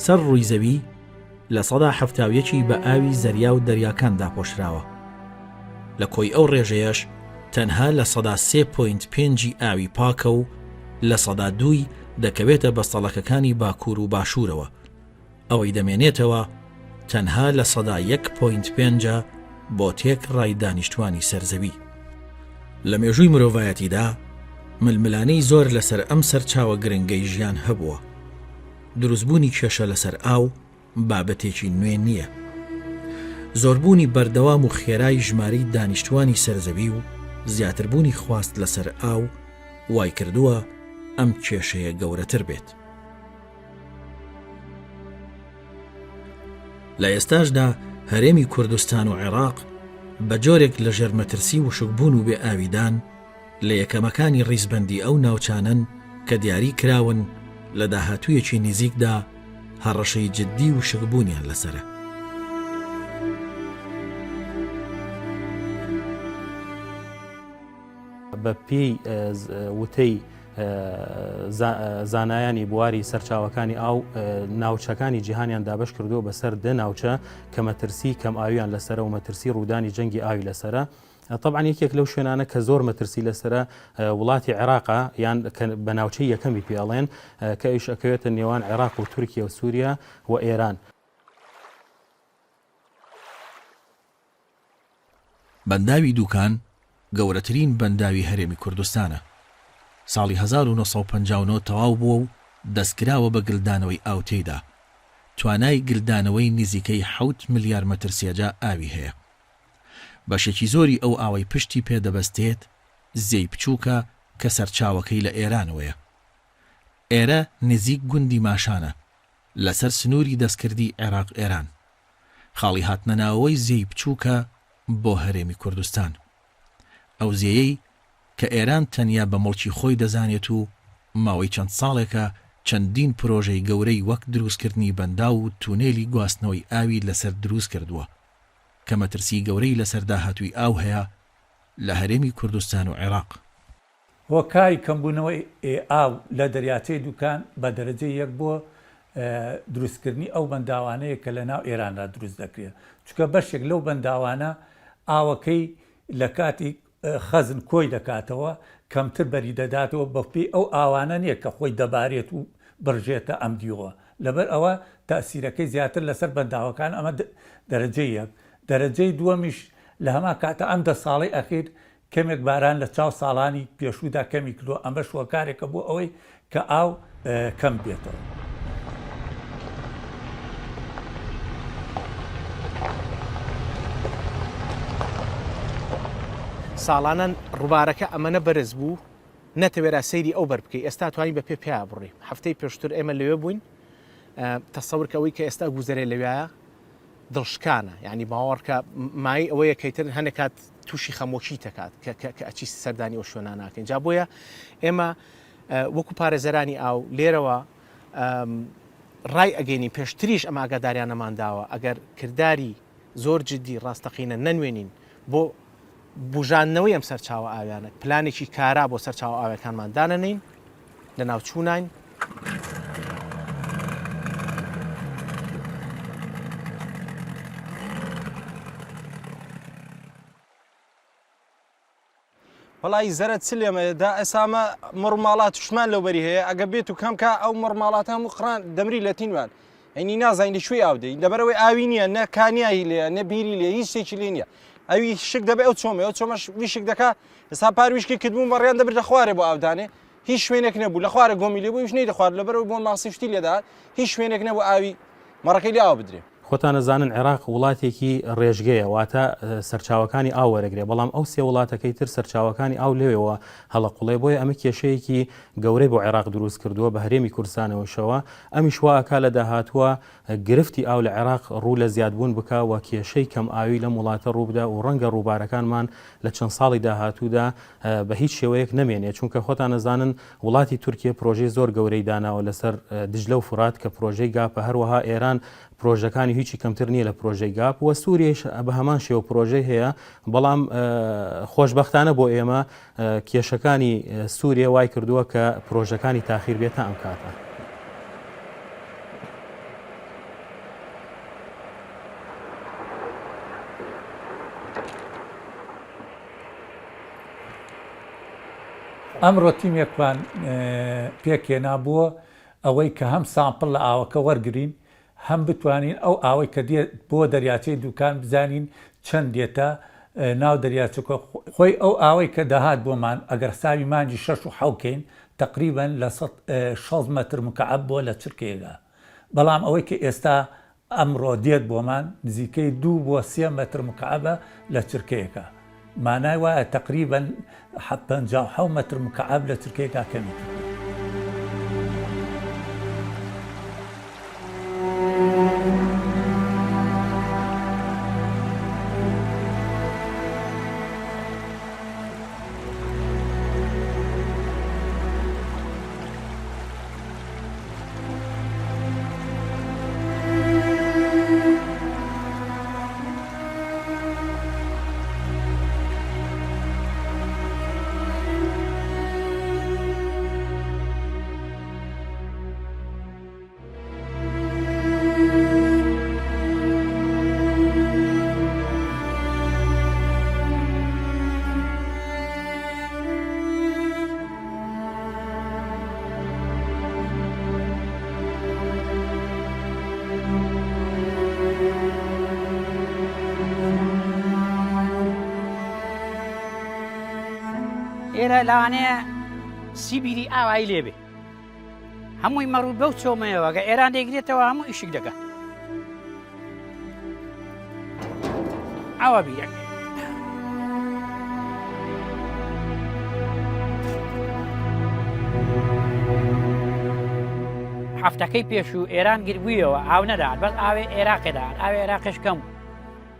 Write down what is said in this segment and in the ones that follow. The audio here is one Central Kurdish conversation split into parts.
لەسەر ڕووی زەوی 71% ی بە ئاوی زەریا و دەریاکان داپۆشراوە. لە کۆی ئەو ڕێژەیەش تەنها 3.5% ی ئاوی پاکە و 2% ی دەکەوێتە بەستەڵەکەکانی باکوور و باشوورەوە. ئەوەی دەمێنێتەوە تەنها 1.5% ە بۆ تێکڕای دانیشتوانی سەر زەوی. لە مێژووی مرۆڤایەتیدا ململانێی زۆر لەسەر ئەم سەرچاوە گرنگەی ژیان هەبووە. دروستبوونی کێشە لەسەر ئاو بابەتێکی نوێ نییە. زۆربوونی بەردەوام و خێرای ژمارەی دانیشتوانی سەر زەوی و زیاتربوونی خواست لەسەر ئاو وایکردووە ئەم کێشەیە گەورەتر بێت. لە ئێستاشدا هەرێمی کوردستان و عێراق بە جۆرێک لە ژێر مەترسی وشکبوون و بێ ئاویدان، لە یەکەمەکانی ڕیزبەندی ئەو ناوچانەن کە دیاری کراون لە داهاتوویەکی نیزیکدا هەڕەشەی جددی وشکبوونیان لەسەرە. بە پێی وتەی زانایانی بواری سەرچاوەکانی ئاو ناوچەکانی جیهانیان دابەش کردووە بەسەر دە ناوچە کە مەترسی کەم ئاویان لەسەرە و مەترسی ڕوودانی جەنگی ئاوی لەسەرە. تەبعەن یەکێک لەو شوێنانە کە زۆر مەترسی لەسەرە وڵاتی عێراقە یان بە ناوچەی یەکەمی پێ ئەڵێن کە ئەویش ئەکەوێتە نێوان عێراق و تورکیە و سووریا و ئێران. بەنداوی دوکان گەورەترین بەنداوی هەرێمی کوردستانە. ساڵی 1959 تەواو بووە و دەستکراوە بە گلدانەوەی ئاو تێیدا. توانای گلدانەوەی نزیکەی حەوت ملیار مەتر سێجا ئاوی هەیە. بەشێکی زۆری ئەو ئاوەی پشتی پێ دەبەستێت زێی بچووکە کە سەرچاوەکەی لە ئێرانەوەیە. ئێرە نزیک گوندی ماشانە لەسەر سنووری دەستکردی عێراق-ئێران. خاڵی هاتنەناوەوەی زێی بچووکە بۆ هەرێمی کوردستان. ئەو زێیەی کە ئێران تەنیا بە موڵکی خۆی دەزانێت و ماوەی چەند ساڵێکە چەندین پرۆژەی گەورەی وەک دروستکردنی بەنداو و تونێلی گواستنەوەی ئاوی لەسەر دروستکردووە کە مەترسی گەورەی لەسەر داهاتووی ئاو هەیە لە هەرێمی کوردستان و عێراق. هۆکاری کەمبوونەوەی ئاو لە دەریاچەی دوکان بە دەرەجەی یەک بۆ دروستکردنی ئەو بەنداوانەیە کە لە ناو ئێراندا دروست دەکرێت، چونکە بەشێک لەو بەنداوانە ئاوەکەی لە کاتی خەزن کۆی دەکاتەوە کەمتر بەری دەداتەوە بەپێی ئەو ئاوانە نییە کە خۆی دەبارێت و بڕژێتە ئەمدیوەوە لەبەر ئەوە تەئسیرەکەی زیاتر لەسەر بەنداوەکان ئەمە دەرەجەی یەک دەرەجەی دووەمیش لە هەمان کاتە ئەم دە ساڵەی ئەخیر کەمێک باران لە چاو ساڵانی پێشوودا کەمی کردووە، ئەمەش هۆکارێکە بۆ ئەوەی کە ئاو کەم بێتەوە. ساڵانە ڕووبارەکە ئەمەنە بەرز بوو نەتەوێرا سەیری ئەو بەر بکەی ئێستا توانی بە پێ پیا بڕی هەفتەی پێشتر ئێمە لەوێ بووین تەسەور کە ئەوەی کە ئێستا گوزەرێ لەوێایە دڵشکانە یعنی باوەڕکە مای ئەوەیە کەیتر هەنێک کات تووشی خەمۆکی تەکات کە کە ئەچی سەردانی ئەو شوێنە ناکەین جا بۆیە ئێمە وەکو پارێزەرانی ئاو لێرەوە ڕای ئەگەینین پێشتریش ئەم ئاگاداریانەمان داوە ئەگەر کرداری زۆر جدی ڕاستەقینە نەنوێنین بۆ بوژاندنەوەی ئەم سەرچاوە ئاویانە پلانێکی کارا بۆ سەرچاوە ئاوەکانمان دانەنین لە ناوچووناین. وەڵایی زەرەد چ لێمە دا ئەسامە مڕ ماڵات شمان لەو بەری هەیە ئەگە بێت و کەم کا ئەو مڕ ماڵاتە هەموو قڕان دەمری لە تینوان ئەینی نازانین لە کوێی ئاو دێین لەبەرەوەی ئاوی نییە نە کانیایی لێ نە بیری لێ هیچ شتێکی لێ نییە ئەوی شک دەبێ ئەو چۆمە ئەو چۆمەش ویشک دەکا ئێستا پار ویشکی کردبووم بەڕیان دەبرد لە خوارێ بۆ ئاودانێ هیچ شوێنێک نەبوو لە خوارە گۆمی لێ بوو هیچ نەیدەخوارد لەبەرەوەی بۆن ماسی شتی لێدات هیچ شوێنێک نەبوو ئاوی مەڕەکەی لێ ئاو بدرێ. خۆتان ئەزانن عێراق وڵاتێکی ڕێژگەیە واتە سەرچاوەکانی ئاو وەرەگرێ بەڵام ئەو سێ وڵاتەکەی تر سەرچاوەکانی ئاو لەوێوە هەڵەقوڵێ بۆیە ئەمە کێشەیەکی گەورەی بۆ عێراق دروست کردووە بە هەرێمی کوردستانەوەشەوە ئەمیش وا ئەکا لە داهاتووە گرفتی ئاو لە عێراق ڕوو لە زیادبوون بکا و کێشەی کەم ئاوی لەم وڵاتە ڕووبدا و ڕەنگە ڕووبارەکانمان لە چەند ساڵی داهاتوودا بە هیچ شێوەیەک نەمێنێ چونکە خۆتان ئەزانن وڵاتی تورکیە پرۆژەی زۆر گەورەی داناوە لەسەر دجلە و فورات کە پرۆژەی گاپە هەروەها ئێران پرۆژەکانی هیچی کەمتر نییە لە پرۆژەی گاپ و سووریەش بە هەمان شێوە پرۆژەی هەیە بەڵام خۆشبەختانە بۆ ئێمە کێشەکانی سووریە وای کردووە کە پرۆژەکانی تاخیر بێت تا ئەم کاتە. ئەمڕۆ تیمێکمان پێکهێنا بۆ ئەوەی کە هەم sample لە ئاوەکە وەرگرین، هەم بتوانین ئەو ئاوەی کە دێت بۆ دەریاچەی دوکان بزانین چەند دێتە ناو دەریاچەکە، خۆی ئەو ئاوەی کە دەهات بۆمان ئەگەر حسابی مانگی شەش و حەوت کەین تەقریبەن لە 160 مەتر مکعب بووە لە چرکەیەکا، بەڵام ئەوەی کە ئێستا ئەمڕۆ دێت بۆمان نزیکەی دوو بۆ سێ مەتر مکعبە لە چرکەیەکا، مانای وایە تەقریبەن 57 مەتر مکعب لە چرکەیەکا کەمی کردووە. ئێرە لەوانەیە سیبیری ئاوایی لێبێ هەمووی مەڕوو بەو چۆمەیەوە گە ئێران دەیگرێتەوە هەموو ئیشک دەکە ئاوا بیرەکە هەفتەکەی پێشوو ئێران گربوویەوە ئاو نەدات بەس ئاوێ عێراقێ دات ئاوێ عێراقش کەم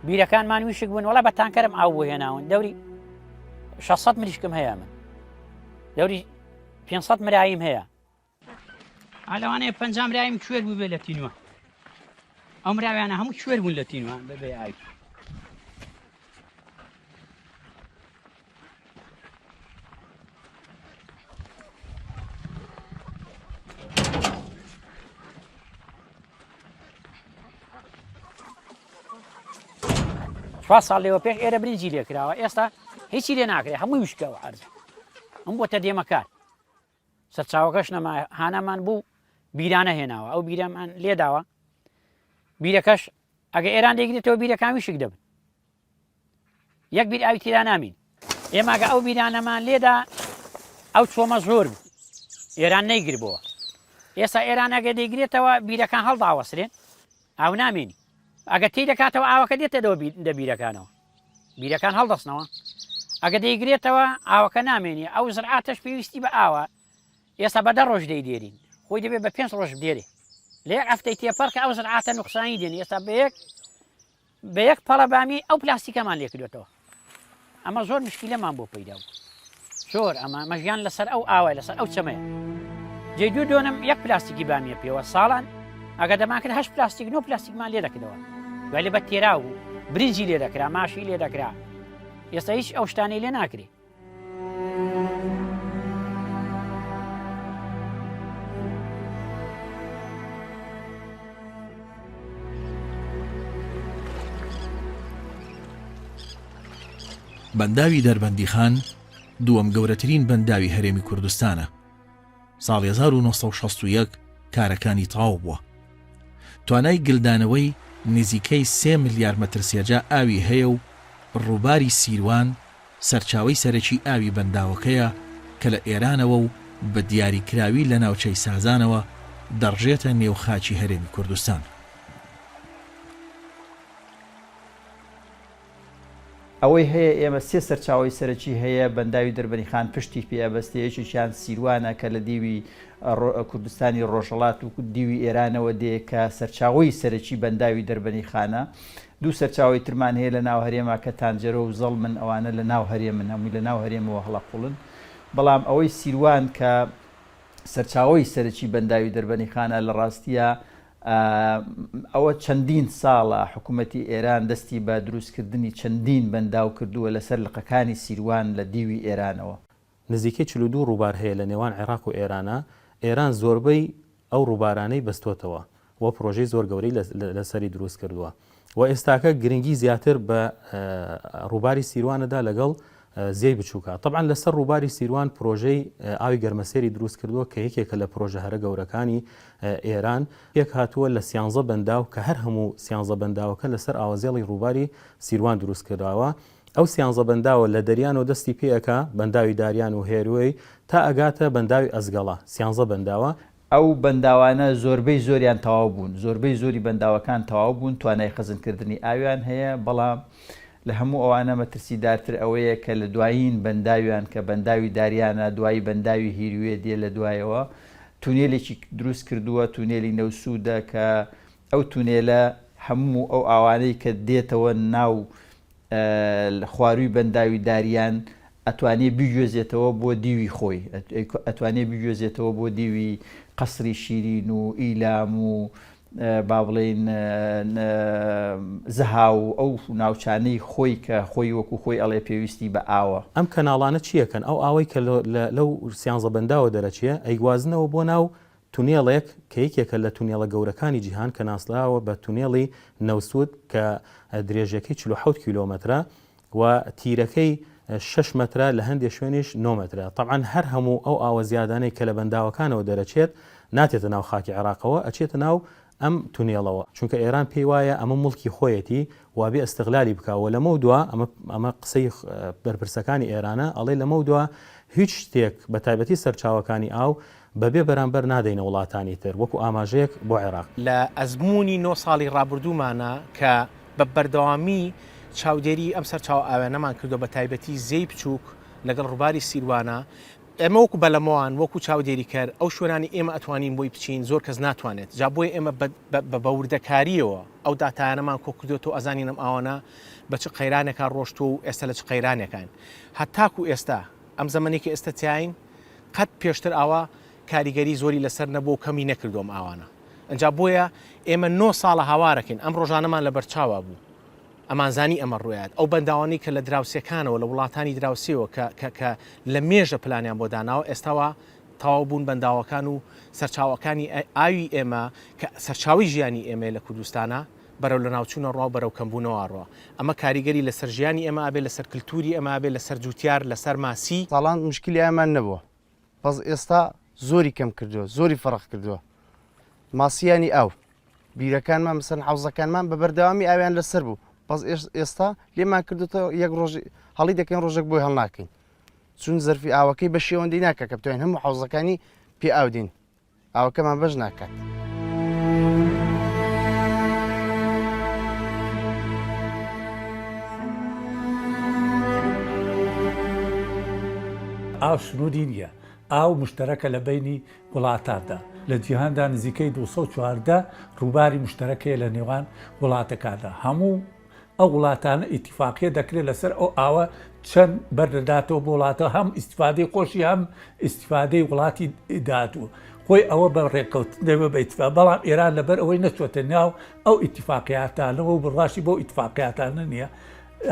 بیرەکانمان ویشک بوون وڵا بە تانکەرم ئاو بۆ هێناون دەوری 600 مریشکم هەیە من دەوری 500 مرایم هەیە لەوانەیە 50 مرایم کوێر بوو بێ لە تینوە ئەو مراویانە هەموو کوێر بوون لە تینوە بەبێ ئاوی چوار ساڵ لێوە پێش ئێرە برنجی لێکراوە ئێستا هیچی لێ ناکرێت هەمووی وشکەوە عەرز ئەم بۆتە دێمەکار سەرچاوەکەش نەما هانامان بوو بیرانە هێناوە ئەو بیرەمان لێداوە بیرەکەش ئەگە ئێران دەیگرێتەوە بیرەکان ویشک دەبن یەک بیر ئاوی تێدا نامین ئێمە ئەگە ئەو بیرانەمان لێدا ئەو چۆمە زۆر بوو ئێران نەیگربەوە ئێستا ئێران ئەگە دەیگرێتەوە بیرەکان هەڵداوەسرێن ئاو نامێنی ئەگە تی دەکاتەوە ئاوەکە دێتەوە دە بیرەکانەوە بیرەکان هەڵدەستنەوە ئەگە دەیگرێتەوە ئاوەکە نامێنی ئەو زرعاتەش پێویستی بە ئاوە ئێستا بە دە ڕۆژ دەیدێرین خۆی دەبێت بە پێنج ڕۆژ بدێرێ لە یەک هەفتەی تێپەڕ کە ئەو زرعاتە نوقسانی دێنی ئێستا بە یەک بە یەک پەڵە بامی ئەو پلاستیکەمان لێکردوێتەوە ئەمە زۆر مشکیلەمان بۆ پەیدا بوو زۆر ئەمە مەژیان لەسەر ئەو ئاوای لەسەر ئەو چەمەیە جێ دوو دۆنم یەک پلاستیکی بامیە پێوە ساڵان ئەگە دەمانکرد هەش پلاستیک نۆ پلاستیکمان لێ دەکردەوە دوای لە بە تێراو بوو برنجی لێ دەکرا ماشی لێ دەکرا ئێستا هیچ ئەو شتانەی لێ ناکرێ بەنداوی دەربەندیخان دووەم گەورەترین بەنداوی هەرێمی کوردستانە. ساڵی 1961 کارەکانی تەواو بووە. توانای گلدانەوەی نزیکەی سێ ملیار مەتر سێجا ئاوی هەیە و ڕووباری سیروان سەرچاوەی سەرەکی ئاوی بەنداوەکەیە کە لە ئێرانەوە و بە دیاریکراوی لە ناوچەی سازانەوە دەڕژێتە نێو خاکی هەرێمی کوردستان. ئەوەی هەیە ئێمە سێ سەرچاوەی سەرەکی هەیە بەنداوی دەربەنیخان پشتی پێ ئەبەستێ یەکێکیان سیروانە کە لە دیوی کوردستانی ڕۆژهەڵات و دیوی ئێرانەوە دێ کە سەرچاوەی سەرەکی بەنداوی دەربەنیخانە دوو سەرچاوەی ترمان هەیە لە ناو هەرێما کە تانجەرۆ و زەڵمن ئەوانە لە ناو هەرێمن هەمووی لە ناو هەرێمەوە هەڵەقوڵن بەڵام ئەوەی سیروان کە سەرچاوەی سەرەکی بەنداوی دەربەنیخانە لە ڕاستیا ئەوە چەندین ساڵە حکوومەتی ئێران دەستی بە دروستکردنی چەندین بەنداو کردووە لەسەر لقەکانی سیروان لە دیوی ئێرانەوە. نزیکەی 42 ڕووبار هەیە لە نێوان عێراق و ئێرانا، ئێران زۆربەی ئەو ڕووبارانەی بەستۆتەوە و پرۆژەی زۆر گەورەی لەسەری دروست کردووە و ئێستاکە گرنگی زیاتر بە ڕووباری سیروانەدا لەگەڵ. زێی بچووکە. تەبعەن لەسەر ڕووباری سیروان پرۆژەی ئاوی گەرمەسێری دروست کردووە کە یەکێکە لە پرۆژە هەرە گەورەکانی ئێران، پێکهاتووە لە سیانزە بەنداو کە هەر هەموو سیانزە بەنداوەکە لەسەر ئاوەزێڵی ڕووباری سیروان دروست کراوە. ئەو سیانزە بەنداوە لە دەریانەوە دەستی پێ ئەکا، بەنداوی داریان و هێروێی تا ئەگاتە بەنداوی ئەزگەڵە، سیانزە بەنداوە. ئەو بەنداوانە زۆربەی زۆریان تەواو بوون، زۆربەی زۆری بەنداوەکان تەواو بوون، توانای خەزنکردنی ئاویان هەیە، بەڵام لە هەموو ئەوانە مەترسیدارتر ئەوەیە کە لە دوایین بەنداویان کە بەنداوی داریانە، دوایی بەنداوی هیروێ دێ لە دوایەوە، تونێلێکی دروست کردووە، تونێلی نەوسوودە کە ئەو تونێلە هەموو ئەو ئاوانەی کە دێتەوە ناو خوارووی بەنداوی داریان ئەتوانێ بیگوێزێتەوە بۆ دیوی خۆی، ئەتوانێ بیگوێزێتەوە بۆ دیوی قەسری شیرین و ئیلام و با بڵێین زەهاو و ئەو ناوچانەی خۆی کە خۆی وەکو خۆی ئەڵێ پێویستی بە ئاوە. ئەم کەناڵانە چی ئەکەن؟ ئەو ئاوەی کە لەو سیانزە بەنداوە دەرەچێ ئەیگوازنەوە بۆ ناو تونێڵێک کە یەکێکە لە تونێڵە گەورەکانی جیهان کە ناسراوە بە تونێڵی نەوسود کە درێژیەکەی 47 کیلۆمەترە و تیرەکەی شەش مەترە لە هەندێک شوێنیش نۆ مەترە تەبعەن هەر هەموو ئەو ئاوە زیادانەی کە لە بەنداوەکانەوە دەرەچێت ناتێتە ناو خاکی عێراقەوە ئەچێتە ناو ئەم تونێڵەوە چونکە ئێران پێی وایە ئەمە موڵکی خۆیەتی وابێ ئیستغلالی بکا و لەمەو دوا ئەمە ئەمە قسەی بەرپرسەکانی ئێرانە ئەڵێ لەمەو دوا هیچ شتێک بە تایبەتی سەرچاوەکانی ئاو بەبێ بەرامبەر نادەینە وڵاتانی تر وەکو ئاماژەیەک بۆ عێراق. لە ئەزموونی نۆ ساڵی ڕابردوومانا کە بە بەردەوامی چاودێری ئەم سەرچاوە ئاویانەمان کردووە بە تایبەتی زێی بچووک لەگەڵ ڕووباری سیروانە، ئێمە وەکو بەلەمەوان وەکو چاودێریکەر ئەو شوێنانی ئێمە ئەتوانین بۆی بچین زۆر کەس ناتوانێت جا بۆیە ئێمە بە وردەکاریەوە ئەو داتایانەمان کۆکردوێتەوە ئەزانین ئەم ئاوانە بە چ قەیرانێکا ڕۆشتووە و ئێستا لە چ قەیرانێکان هەتاکو ئێستا ئەم زەمەنێکی ئێستا تیاین قەت پێشتر ئاوا کاریگەری زۆری لەسەر نەبووە و کەمی نەکردووە ئەم ئاوانە ئەنجا بۆیە ئێمە نۆ ساڵە هاوارەکەین ئەم ڕۆژانەمان لەبەرچاوا بوو ئەمانزانی ئەمە ڕوویات ئەو بەنداوانەی کە لە دراوسێکانەوە لە وڵاتانی دراوسێوە کە کە کە لە مێژە پلانیان بۆ داناوە ئێستاوا تەواو بوون بەنداوەکان و سەرچاوەکانی ئاوی ئێمە کە سەرچاوەی ژیانی ئێمەیە لە کوردستانە بەرەو لەناوچوونە ڕوا و بەرەو کەمبوونەوە ڕوا ئەمە کاریگەری لەسەر ژیانی ئێمە ئەبێ لەسەر کلتوری ئێمە ئەبێ لەسەر جوتیار لەسەر ماسی. ساڵان مشکلی ئامان نەبووە بەس ئێستا زۆری کەم کردووە زۆری فەرق کردووە ماسیانی ئاو بیرەکانمان مەسەن حەوزەکانمان بە بەردەوامی ئاویان لەسەر بوو بەس ئێستا لێمان کردوتە یەک ڕۆژ هەڵی دەکەین ڕۆژێک بۆی هەڵناکەین چون زەرفی ئاوەکەی بە شێوەندی ناکە کە بتوانین هەموو حەوزەکانی پێ ئاودین ئاوەکەمان بەش ناکات. ئاو سنووری نییە، ئاو مشتەرەکە لە بەینی وڵاتاندا. لە جیهاندا نزیکەی 214 ڕووباری مشتەرەک هەیە لە نێوان وڵاتەکاندا. هەموو ئەو وڵاتانە ئیتیفاقیە دەکرێت لەسەر ئەو ئاوە چەند بەردەداتەوە بۆ وڵاتە هەم ئیسیفادەی خۆشی هەم ئیسیفادەی وڵاتی داهاتوو خۆی ئەوە بە ڕێککەوتن دەبێت بە ئیتفاق بەڵام ئێران لەبەر ئەوەی نەچۆتە ناو ئەو ئیتیفاقیاتانەوە و بڕواشی بۆ ئیتفاقیاتانە نییە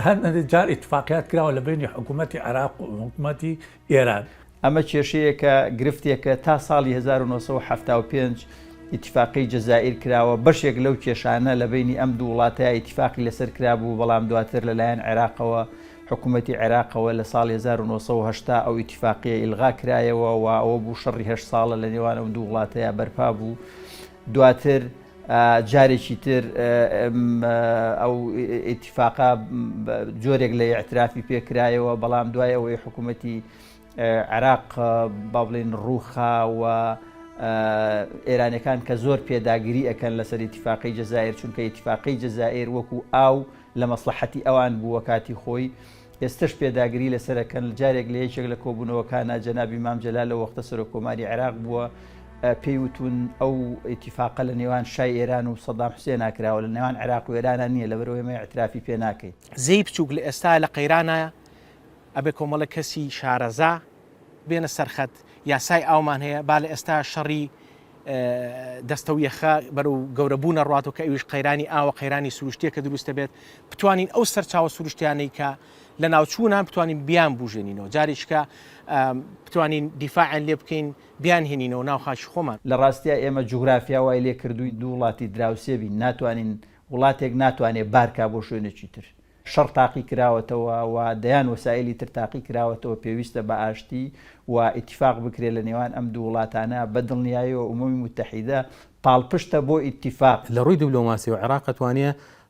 هەندێک جار ئیتفاقیات کراوە لە بینی حکوومەتی عێراق و حکوومەتی ئێران. ئەمە کێشەیەکە، گرفتێکە تا ساڵی 1975 ئیتیفاقیی جەزائیر کراوە، بەشێک لەو کێشانە لە بەینی ئەم دوو وڵاتەیا ئیتیفاقی لەسەر کرابوو، بەڵام دواتر لە لایەن عێراقەوە، حکوومەتی عێراقەوە لە ساڵی 1980 ئەو ئیتیفاقییە ئیلغا کرایەوە و ئەوە بوو شەڕی هەشت ساڵە لە نێوان ئەو دوو وڵاتەیا بەرپا بوو. دواتر جارێکی تر ئەو ئیتیفاقە جۆرێک لە ئیعترافی پێ کرایەوە، بەڵام دوای ئەوەی حکوومەتی عێراق با بڵێین ڕووخا و ئێرانەکان کە زۆر پێداگری ئەکەن لەسەر ئیتیفاقی جەزائیر چونکە ئیتیفاقی جەزائیر وەکو ئاو لە مەسلحەتی ئەوان بووە کاتی خۆی ئێستش پێداگری لەسەرەکەن جارێک لە یەکێک لە کۆبوونەوەکانە جەنابی مام جەلال لە وەختە سەرۆک کۆماری عێراق بووە پێی وتون ئەو ئیتیفاقە لە نێوان شای ئێران و سەدام حوسێنا کراوە لە نێوان عێراق و ئێرانە نییە لەبەرئەوەی ئێمە ئیعترافی پێ ناکەین. زێی بچووک لە ئێستا لە قەیرانایە ئەبێ کۆمەڵێک کەسی شارەزا بێنە سەر خەت، یاسای ئاومان هەیە، با لە ئێستا شەڕی دەستە و یەخە بەرەو گەورەبوون ئەڕواتەوە کە ئەویش قەیرانی ئاوە، قەیرانی سروشتیە کە دروست دەبێت، بتوانین ئەو سەرچاوە سروشتیانەی کە لە ناوچوونان بتوانین بیان بوژێنینەوە، جارێکیکە بتوانین دیفاعیان لێ بکەین بیانهێنینەوە ناو خاکی خۆمان. لە ڕاستیا ئێمە جوگرافیا وای لێ کردووین دوو وڵاتی دراوسێ بین، ناتوانین وڵاتێک ناتوانێ بار کا بۆ شوێنێکی تر. شەڕ تاقی کراوەتەوە و دەیان وەسائیلی تر تاقی کراوەتەوە پێویستە بە ئاشتی و ئیتیفاق بکرێت لە نێوان ئەم دوو وڵاتانە، بە دڵنیایەوە ئومەمی موتەحیدە پاڵپشتە بۆ ئیتیفاق. لە ڕووی دبلۆماسیەوە عێراق ئەتوانێ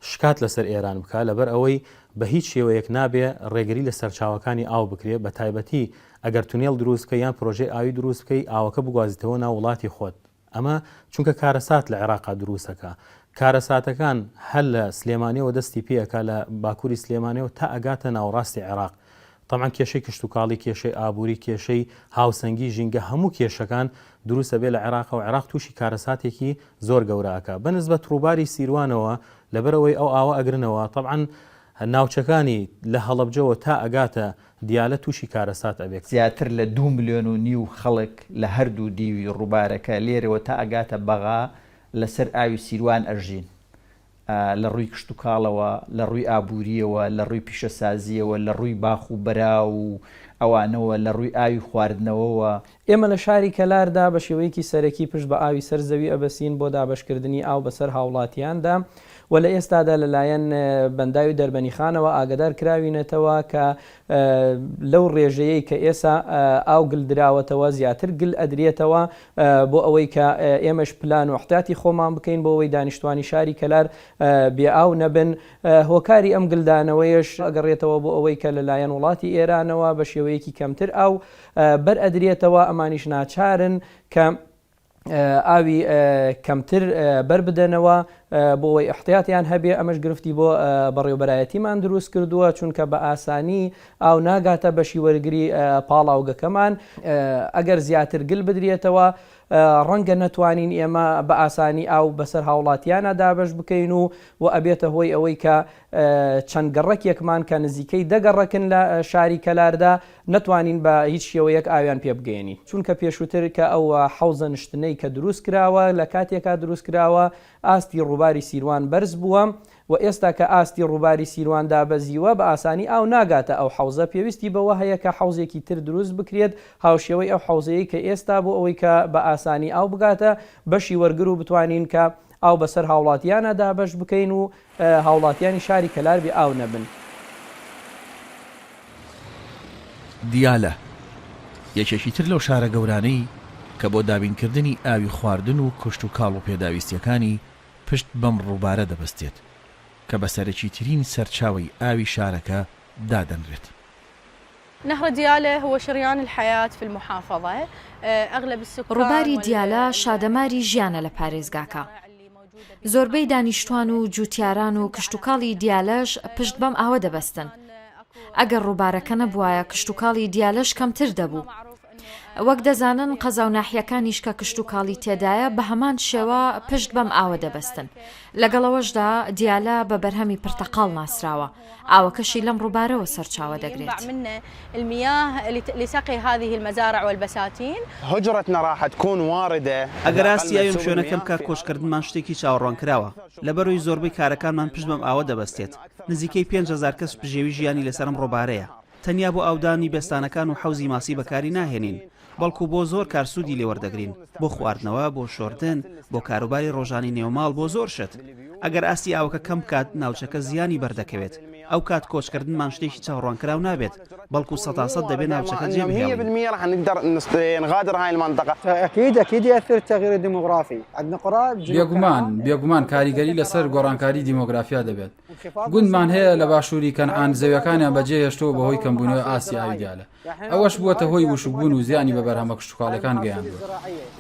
شکات لەسەر ئێران بکا لەبەر ئەوەی بە هیچ شێوەیەک نابێ ڕێگری لە سەرچاوەکانی ئاو بکرێ بە تایبەتی ئەگەر تونێڵ دروست بکەی یان پرۆژەی ئاوی دروست بکەی ئاوەکە بگوازیتەوە ناو وڵاتی خۆت ئەمە چونکە کارەسات لە عێراقا دروست ئەکا. کارەساتەکان هەر لە سلێمانیەوە دەستی پێ ئەکا لە باکوری سلێمانیەوە تا ئەگاتە ناوەڕاستی عێراق. تەبعەن کێشەی کشتوکاڵی، کێشەی ئابوری، کێشەی هاوسەنگی ژینگە هەموو کێشەکان دروست ئەبێ لە عێراقا و عێراق توشی کارەساتێکی زۆر گەورە ئەکا. بە نسبەت ڕووباری سیروانەوە لەبەرئەوەی ئەو ئاوە ئەگرنەوە تەبعەن ناوچەکانی لە هەڵەبجەوە تا ئەگاتە دیالە تووشی کارەسات ئەبێ. زیاتر لە دوو ملیۆن و نیو خەڵک لە هەردوو دیوی ڕووبارەکە لێرەوە تا ئەگاتە بەغا لەسەر ئاوی سیروان ئەژین. لە ڕووی کشتوکاڵەوە، لە ڕووی ئابوورییەوە، لە ڕووی پیشەسازییەوە، لە ڕووی باخ و بەراو و ئەوانەوە، لە ڕووی ئاوی خواردنەوەوە. ئێمە لە شاری کەلاردا بە شێوەیەکی سەرەکی پشت بە ئاوی سەر زەوی ئەبەسین بۆ دابەشکردنی ئاو بەسەر هاوڵاتیاندا و لە ئێستادا لەلایەن بەنداوی دەربەنیخانەوە ئاگەدار کراوینەتەوە کە لەو ڕێژەیەی کە ئێسا ئاو گل دراوەتەوە زیاتر گل ئەدرێتەوە بۆ ئەوەی کە ئێمەش پلان و احتیاتی خۆمان بکەین بۆ ئەوەی دانیشتوانی شاری کەلار بێ ئاو نەبن. هۆکاری ئەم گلدانەوەیەش ئەگەڕێتەوە بۆ ئەوەی کە لەلایەن وڵاتی ئێرانەوە بە شێوەیەکی کەمتر ئاو بەر ئەدرێتەوە، ئەمانیش ناچارن کە ئاوی کەمتر بەر بدەنەوە بۆ ئەوەی ئیحتیاتیان هەبێ، ئەمەش گرفتی بۆ بەڕێوبەرایەتیمان دروست کردووە، چونکە بە ئاسانی ئاو ناگاتە بەشی وەرگری پاڵاوگەکەمان، ئەگەر زیاتر گل بدرێتەوە ڕەنگە نەتوانین ئێمە بە ئاسانی ئاو بەسەر هاوڵاتیانە دابەش بکەین و و ئەبێتە هۆی ئەوەی کە چەند گەڕەکێکمان کە نزیکەی دە گەڕەکن لە شاری کەلاردا نەتوانین بە هیچ شێوەیەک ئاویان پێ بگەیەنین. چونکە پێشووتر کە ئەو حەوزە نشتنەی کە دروست کراوە لە کاتێکا دروست کراوە ئاستی ڕووباری سیروان بەرز بووە و ئێستا کە ئاستی ڕووباری سیروان دابەزیوە بە ئاسانی ئاو ناگاتە ئەو حەوزە پێویستی بەوە هەیە کە حەوزێکی تر دروست بکرێت هاوشێوەی ئەو حەوزەی کە ئێستا بۆ ئەوەی کە بە ئاسانی ئاو بگاتە بەشی وەرگر و بتوانین کە ئاو بەسەر هاوڵاتیانە دابەش بکەین و هاوڵاتیانی شاری کەلار بێ ئاو نەبن. دیالە، یەکێکی تر لەو شارە گەورانەی کە بۆ دابینکردنی ئاوی خواردن و کشتوکاڵ و پێداویستییەکانی پشت بەم ڕووبارە دەبەستێت، کە بە سەرەکیترین سەرچاوەی ئاوی شارەکە دادەنرێت. نهر دیالە هو شریان الحیاة فی المحافظە اغلب السکان ڕووباری دیالە شادەماری ژیانە لە پارێزگاکە. زۆربەی دانیشتوان و جووتیاران و کشتوکاڵی دیالەش پشت بەم ئاوە دەبەستن. ئەگەر ڕووبارەکە نەبوایە کشتوکاڵی دیالەش کەمتر دەبوو. وەک دەزانن قەزا و ناحیەکانیش کە کشتوکاڵی تێدایە بە هەمان شێوە پشت بەم ئاوە دەبەستن. لەگەڵ ئەوەشدا دیالە بە بەرهەمی پرتەقاڵ ناسراوە. ئاوەکەشی لەم ڕووبارەوە سەرچاوە دەگرێت. ئەگەر ئاستی ئاوی ئەم شوێنە کەم بکات کۆچکردنمان شتێکی چاوەڕوانکراوە، لەبەرئەوەی زۆربەی کارەکانمان پشت بەم ئاوە دەبەستێت، نزیکەی 5000 کەس بژێوی ژیانی لەسەر ئەم ڕۆبارەیە، تەنیا بۆ ئاودانی بێستانەکان و حەوزی ماسی بەکاری ناهێنین، بەڵکو بۆ زۆر کار سوودی لێ وەردەگرین، بۆ خواردنەوە، بۆ شۆردن، بۆ کاروباری ڕۆژانەی نێوماڵ، بۆ زۆر شت. ئەگەر ئاستی ئاوەکە کەم بکات، ناوچەکە زیانی بەردەکەوێت. ئەوکات کۆچکردنمان شتێکی چاوەڕوانکراو نابێت، بەڵکو سەتاسەد دەبێ ناوچەکە جێبهێڵین. بێگومان، بێگومان کاریگەری لەسەر گۆڕانکاری دیمۆگرافیا دەبێت. گوندمان هەیە لە باشووری کەنعان زەویەکانیان بەجێهێشتووە بەهۆی کەمبوونەوەی ئاستی ئاوی دیالە. ئەوەش بووەتە هۆی وشکبوون و زیانی بە بەرهەمە کشتوکاڵیەکان گەیاندووە.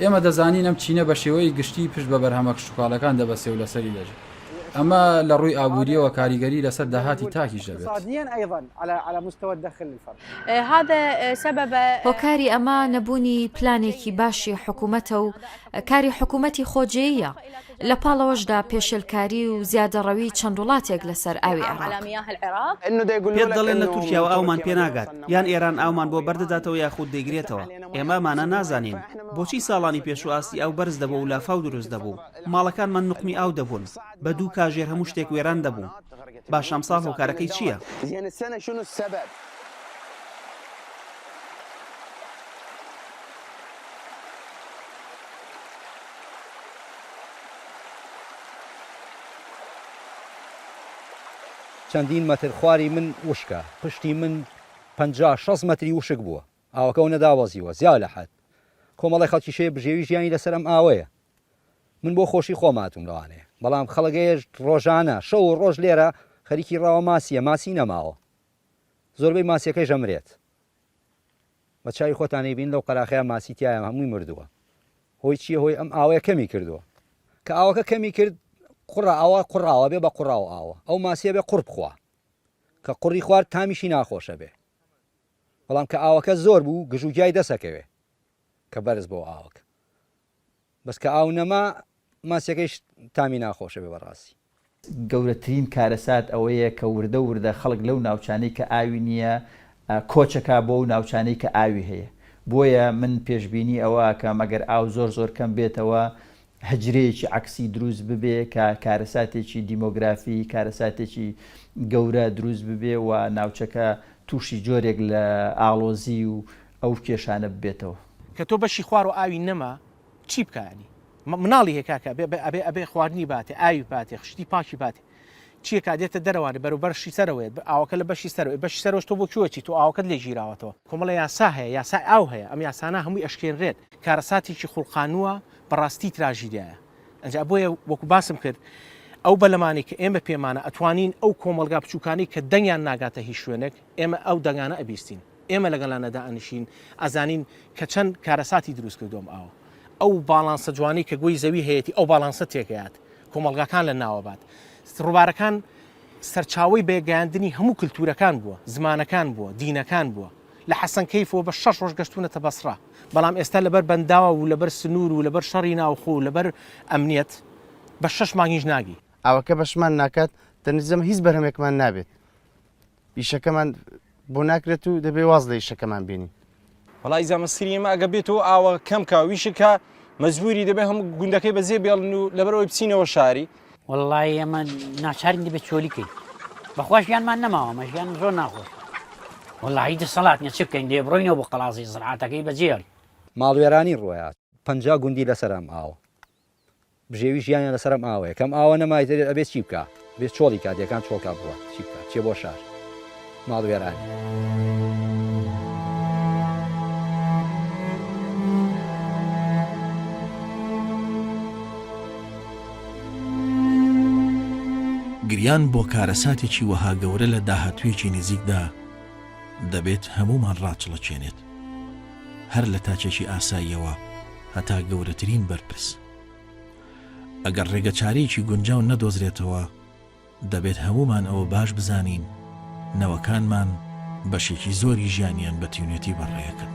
ئێمە دەزانین ئەم چینە بە شێوەیەکی گشتی پشت بە بەرهەمە کشتوکاڵیەکان دەبەستێ و لەسەری دەژی. ئەمە لە ڕووی ئابوورییەوە کاریگەری لەسەر داهاتی تاکیش دەبێت. هۆکاری ئەمە نەبوونی پلانێکی باشی حکومەتە و کاری حکومەتی خۆجێییە. لە پاڵ ئەوەشدا پێشێلکاری و زیادەڕەوی چەند وڵاتێک لەسەر ئاوی عێراق. پێت دەڵێن لە تورکیاوە ئاومان پێ ناگات، یان ئێران ئاومان بۆ بەردەداتەوە یاخود دەیگرێتەوە، ئێمە ئەمانە نازانین. بۆچی ساڵانی پێشوو ئاستی ئاو بەرز دەبوو و لافاو دروست دەبوو، ماڵەکانمان نوقمی ئاو دەبوون، بە دوو کاژێر هەموو شتێک وێران دەبوو. باشە ئەمساڵ هۆکارەکەی چییە؟ چەندین مەتر خواری من وشکە، پشتی من 50 60 مەتری وشک بووە، ئاوەکە ئەونە دابەزیوە، زیا لە حەد. کۆمەڵی خەڵکیش هەیە بژێوی ژیانی لەسەر ئەم ئاوەیە. من بۆ خۆشی خۆم هاتووم لەوانەیە، بەڵام خەڵک هەیە ڕۆژانە شەو و ڕۆژ لێرە خەریکی ڕاوە ماسییە، ماسی نەماوە. زۆربەی ماسیەکەیش ئەمرێت. بە چاوی خۆتان ئەیبین لەو قەراخەیا ماسی تیایە هەمووی مردووە. هۆی چییە؟ هۆی ئەم ئاوەیە کەمی کردووە. کە ئاوەکە کەمی کرد قوڕە ئاوا قوڕاوە بێ بە قوڕاو ئاوە. ئەو ماسیە بێ قوڕ بخوا. کە قوڕی خوارد تامیشی ناخۆشە بێ. بەڵام کە ئاوەکە زۆر بوو گژوگیای دەسەکەوێ کە بەرز بۆ ئاوەکە. بەس کە ئاو نەما ماسیەکەیش تامی ناخۆشە بێ بەڕاستی. گەورەترین کارەسات ئەوەیە کە وردە وردە خەڵک لەو ناوچانەی کە ئاوی نییە کۆچەکا بۆ ئەو ناوچانەی کە ئاوی هەیە. بۆیە من پێشبینی ئەوە ئەکەم ئەگەر ئاو زۆر زۆر کەم بێتەوە هەجرەیەکی عەکسی دروست ببێ کە کارەساتێکی دیمۆگرافی، کارەساتێکی گەورە دروست ببێ و ناوچەکە تووشی جۆرێک لە ئاڵۆزی و ئەو کێشانە ببێتەوە. کە تۆ بەشی خوارەوە ئاوی نەما چی بکا یانی مناڵی هەیە کاکە ئەبێ ئەبێ ئەبێ خواردنی باتێ ئاوی باتێ شتی پاکی باتێ چیەکا دێتە دەرەوانێ بەرەو بەرشی سەرەوەیە ئاوەکە لە بەشی سەرەوەی بەشی سەرەوەش تۆ بۆ کوێ چی تۆ ئاوەکەت لێ گیراوەتەوە کۆمەڵە یاسا هەیە یاسای ئاو هەیە ئەم یاسانە هەمووی ئەشکێنرێت کارەساتێکی خوڵقانووە بەڕاستی تراژیدیایە ئەنجا بۆیە وەکو باسم کرد ئەو بەلەمانەی کە ئێمە پێمانە ئەتوانین ئەو کۆمەڵگا بچووکانەی کە دەنگیان ناگاتە هیچ شوێنێک ئێمە ئەو دەنگانە ئەبیستین ئێمە لەگەڵیانە دائەنیشین ئەزانین کە چەند کارەساتی دروست کردووە ئەم ئاوە ئەو باڵانسە جوانەی کە گۆی زەوی هەیەتی ئەو باڵانسە تێکەیات کۆمەڵگاکان لە ناوە بات ڕووبارەکان سەرچاوەی بەیەکگەیاندنی هەموو کلتورەکان بووە زمانەکان بووە دینەکان بووە لە حەسەنکەیفەوە بە شەش ڕۆژ گەشتوونەتە بەسڕە بەڵام ئێستا لەبەر بەنداو و لەبەر سنوور و لەبەر شەڕی ناوخۆ و لەبەر ئەمنیەت بە شەش مانگیش ناگی. ئاوەکە بەشمان ناکات دەنیجەم هیچ بەرهەمێکمان نابێت ئیشەکەمان بۆ ناکرێت و دەبێ واز لە ئیشەکەمان بێنین. وەڵا ئیزا مەسری ئێمە ئەگە بێتەوە ئاوە کەم کا ویشک کا مەجبوری دەبێ هەموو گوندەکەی بەجێ بێڵن و لەبەرئەوەی بچینەوە شاری. وەڵڵاهی ئێمە ناچارین دەبێت چۆلی کەین بەخوا ژیانمان نەماوە مە ژیانم زۆر ناخۆش وەڵڵاهی دەسەڵات نیە چ بکەین دێ بڕۆینەوە بۆ قەڵازی زڕعاتەکەی بەجێڵی. ماڵوێرانی ڕۆیا 50 گوندی لەسەر ئەم ئاوە بژێوی ژیانیان لەسەر ئەم ئاوەیە کەم ئاوە نەما ئیتر ئەبێ چی بکا بێ چۆڵی کا دێکان چۆڵکا بڕوات چی بکا چێ بۆ شار ماڵ وێرانی. گریان بۆ کارەساتێکی وەها گەورە لە داهاتوویەکی نزیکدا دەبێت هەموومان ڕاچڵەکێنێت، هەر لە تاکێکی ئاساییەوە هەتا گەورەترین بەرپرس. ئەگەر ڕێگەچارەیەکی گونجاو نەدۆزرێتەوە، دەبێت هەموومان ئەوە باش بزانین نەوەکانمان بەشێکی زۆری ژیانیان بە تینوێتی بەڕێکەن.